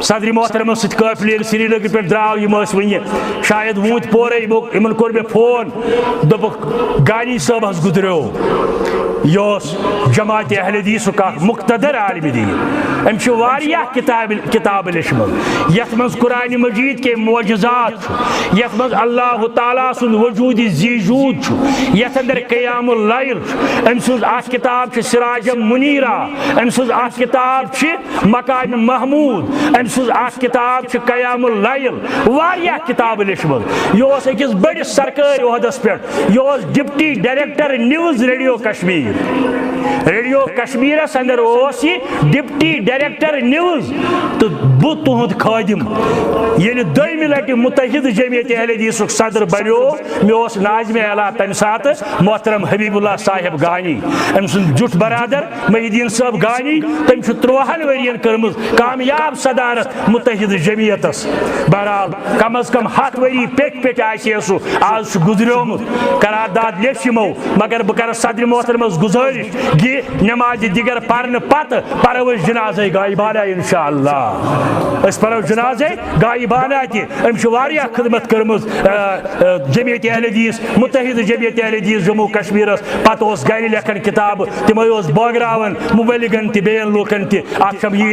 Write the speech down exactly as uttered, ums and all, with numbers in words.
صدر محترمس سۭتۍ قٲفلہٕ ییٚلہِ سرینگرٕ پٮ۪ٹھ درٛاو، یِم ٲسۍ وٕنہِ شاید ووٗنٛتۍ پورے، یِمو، یِمن کوٚر مےٚ فون، دوٚپُکھ، "گانی صٲب حظ گُزریو، یہِ اوس جماعت اہل حدیثُک اکھ مقتدر عالم دین، أمۍ چھِ واریاہ کتابہٕ، کتابہٕ لیچھمٕژ، یتھ منٛز قرآن مجید کے معجزات چھُ، یتھ منٛز اللہ تعالیٰ سُنٛد وجود ذی وجود چھُ، یتھ اندر قیام اللیل چھُ، أمۍ سٕنٛز اکھ کتاب چھِ سراج منیرہ، أمۍ سٕنٛز اکھ کتاب چھِ مقام محمود، أمۍ سٕنٛز اکھ کتاب چھِ قیام اللیل، واریاہ کتابہٕ لیچھمٕژ۔ یہِ اوس أکِس بٔڑِس سرکٲرۍ عہدس پٮ۪ٹھ، یہِ اوس deputy director news radio Kashmir. Radio کشمیرس اندر اوس یہِ ڈپٹی ڈائریکٹر نیوز۔ تہٕ بہٕ تُہُنٛد خٲدِم، ییٚلہِ دوٚیمہِ لٹہِ متحد جمعیت اہل حدیثُک صدر بنیو، مےٚ اوس ناظم اعلیٰ تمہِ ساتہٕ محترم حبیب اللہ صاحب گانی، أمۍ سُنٛد زیُٹھ برادر محی الدین صٲب گانی۔ تٔمۍ چھُ تُرٛوہن ؤرین کٔرمٕژ کامیاب صدارت متحد جمعیتس۔ بہرحال، کم از کم ہتھ ؤری پیٚٹھۍ پیٚٹھۍ آسہِ ہے سُہ، آز چھُ گُزریومُت۔ قرارداد لیچھ یِمو، مگر بہٕ کرٕ صدر محترمس گُزٲرِش، یہِ نمازِ دِگر پرنہٕ پتہٕ پرو أسۍ جنازے غائبانہ انشاءاللہ۔ أسۍ پرو جنازے غائبانہ تہِ۔ أمۍ چھِ واریاہ خدمت کٔرمٕژ، آ، آ، جمعیت اہل حدیث، متحد جمعیت اہل حدیث جموں کشمیرس۔ پتہٕ اوس گرِ لیکھان کتابہٕ، تِمے اوس بٲگراوان مبلغن تہِ، بیٚین لوٗکن تہِ۔ اتھ چھم یی